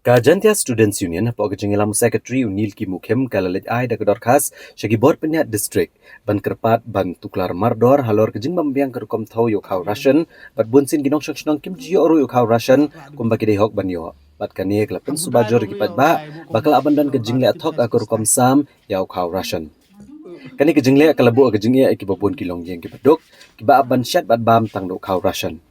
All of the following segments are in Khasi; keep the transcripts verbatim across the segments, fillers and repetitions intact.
Ka Jaintia Students Union hapoh ka jingïalam u Secretary u Nilki Mukhim ka la leit ai da ka dorkhas sha ki bor pynïaid district ban kyrpad ban tuklar mardor halor ka jingbymbiang ka rukom thaw ïa u khaw ration bad bunsien ki nongshong shnong kim ju ïoh ruh ïa u khaw ration kumba ki dei hok ban ïoh. Bad kane ka la pynsuba jur ïa ki paidbah ba ka la ban don ka jingleh thok ha ka rukom sam ïa u khaw ration. Kane ka jingleh ka la buh ka jingeh ïa kiba bun ki longïing kiba duk kiba ap ban shet bad bam tang da u khaw ration.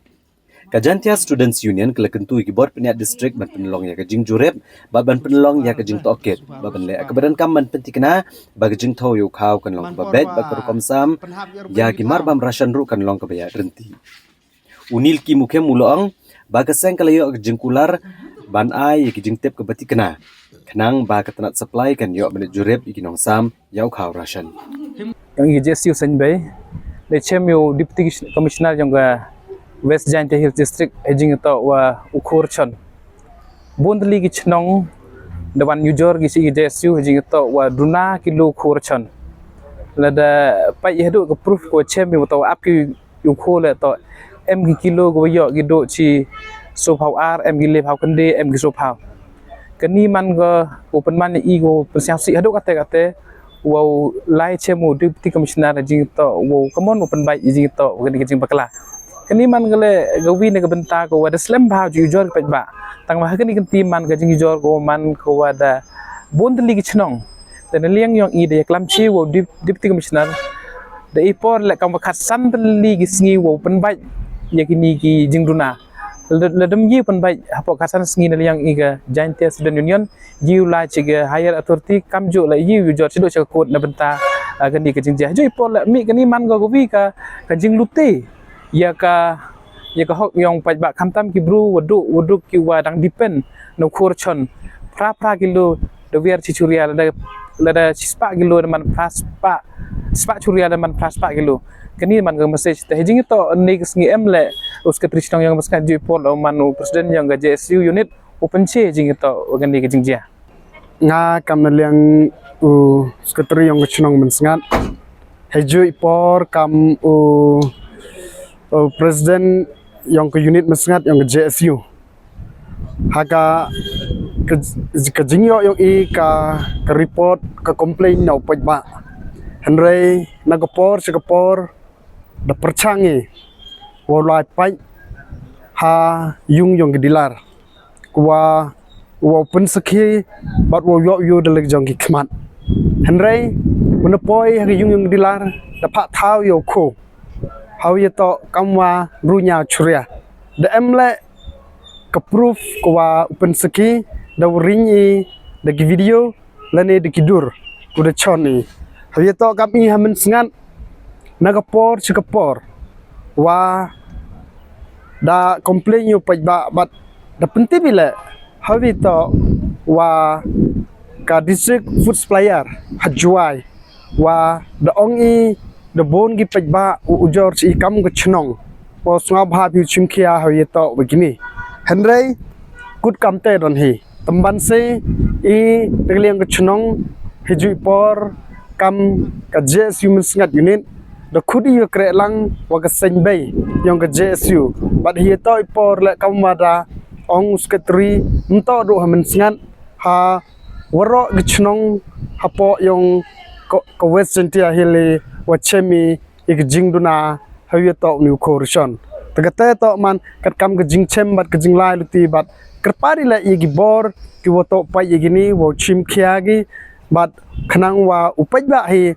Ka Jaintia Students Union ka la kyntu ïa ki bor pynïaid district ban pynlong ïa ka jingjurip bad ban pynlong ïa ka jingtohkit bad ban leh kaba donkam ban pynthikna ba ka jingthaw ïa u khaw kan long kaba beit bad ka rukom sam ïa ki marbam ration ruh kan long kaba ïaid ryntih. U Nilki Mukhim u la ong ba ka seng ka la ïoh ka jingkular ban ai ïa ki jingtip kaba thikna khnang ba ka tnat supply kan ïoh ban leit jurip ïa ki nongsam ïa u khaw ration. Ïong i J S U Seiñbei, da chem ïa u Deputy Commissioner ïong ka West Jaintia Hills District ha jingïatoh wa u khaw ration. Bun tylli ki chnong da wan ujor ki sha i J S U ha jingïatoh wa duna kilo khaw ration. Lada peit ïa haduh ka proof ko chem ïa u to ap ki ïa u khaw leh to em ki kilo ko ïoh ki duh chi sophaw ar, em ki lephaw khyndai, em ki sophaw. Kani man ko u pynman ïa i ko pynsngewsih haduh kate kate wow lai chem u Deputy Commissioner jingïatoh wow kamon u pynbeit jingïatoh kani ka jingbakla. Kani man ka leh ka wi na ka bynta ko wa da slem bha ju ujor ka paidbah. Tang wa ha kani ka kynti man ka jingujor ko man ko wa da bun tylli ki chnong. Da na liang ïong i da ïa klam chi wow Dep-, Deputy Commissioner da i por leh kam wa khatsan tylli ki sngi wow pynbeit ïa kini ki jingduna. La, la dam ïa pynbeit hapoh khatsan sngi na liang i ka Jaintia Student Union ïa u la chi ka higher authority kam ju la ïa u jor chi do cha ka court na bynta, ah, kani ka jingjia. Ju i por leh mi kani man ko ka wi ka, ka jingluti ïa ka, ïa ka hok ïong paidbah khamtam ki bru wa duk, wa duk ki wa dang depend na u khaw ration. Phra phra kilo da wer chi churia lada, lada chi spah kilo da man phra spah, spah churia da man phra spah kilo. Kani man ka message te ha jingïatoh ni ka sngi em leh u Secretary chnong ïong ka Mynsngat ju i por leh u man u President ïong ka J S U unit u pynche jingïatoh kani ka jingjia. Nga kam na liang u Secretary ïong ka chnong Mynsngat. Ha ju i por kam u, u President ïong ka unit Mynsngat ïong ka J S U. Ha ka, ka, ka jingïoh ïong i ka, ka report ka complain na u paidbah. Hynrei na ka por cha ka por da pyrchang i wow lai peit ha ïung ïong ki dealer. Wa, wow pynsakhi bad wow ïoh ïoh da lek jong ki khmat. Hynrei mynda poi ha ka ïung ïong ki dealer da phah thaw ïa u khaw. Haw ïa to kam wa runya churia. Da em leh ka proof ka wa u pynsakhi da u ring i da ki video lane da ki dur u da chon i. Haw ïa to kam i ha Mynsngat na ka por chi ka por wa da complain ïa u paidbah bad da pyntip i leh haw ïa to wa ka district food supplier ha Jowai wa da ong i da bun ki paidbah u ujor chi i kam ka chnong. Wa sngap ha phi chim khia haw ïa to wa kini. Hynrei kut kam te don hi. Tymban se i da ka liang ka chnong hi ju i por kam ka J S U Mynsngat unit da khut i ïa kreh lang wa ka Seiñbei ïong ka J S U. Bad hi ïa to i por leh kam wa da ong u Secretary mynta du ha Mynsngat ha waroh ki chnong hapoh ïong ka, ka West Jaintia Hills wa chem i ïa ka jingduna haw ïa to u ni u khaw ration. Te kata to man kat kam ka jingchem bad ka jinglai luti bad kyrpad i leh ïa ki bor ki wa to peit ïa kini wow chim khia ki bad khnang wa u paidbah hi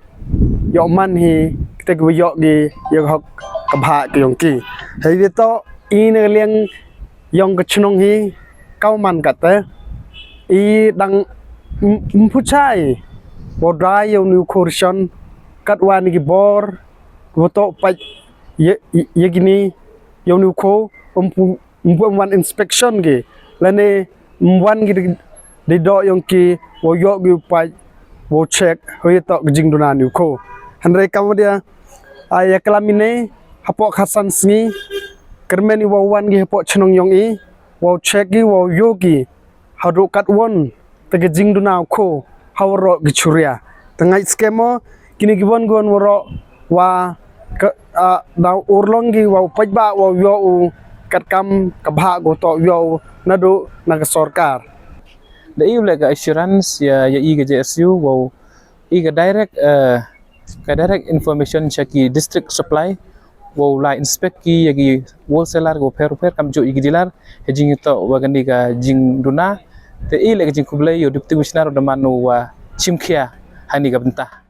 ïoh man hi kata ki wa ïoh ki ïa ka hok ka bha ka ïong ki. Haw ïa to i na ka liang ïong ka chnong hi kaw man kata i dang m-, mphuchai wow dai ïa u ni u khaw ration kat wa ni ki bor wa to peit ïa, ïa, ïa kini ïa u ni u khaw ym pu-, ym pu-, ym wan inspection ki lane ym wan ki di, di doh ïong ki wow ïoh ki u peit wow check haw ïa to ka jingduna ni u khaw. Hynrei kam wa dia ai ïa klam i ne hapoh khatsan sngi kyrmen i wow wan ki hapoh chnong ïong i wow check ki wow ïoh ki haduh katwon te ka jingduna u khaw ha waroh ki churia. Te ngait skhem mo kini ki won ki won waroh wa ka, ah, da urlong ki wa u paidbah wa u ïoh u katkam ka bha ko to ïoh u naduh na ka sorkar. Da i u leh ka assurance ïa, ïa i ka J S U, wow, i ka direct, eh, ka direct information sha ki district supply, wow la inspect ki ïa ki wholesaler ka pher pher, kam ju ïa ki dealer, ha jingïatoh wa kani ka jingduna. Te i leh ka jingkhublei ïa u Deputy Commissioner u da man u wa chimkhia hani ka bynta.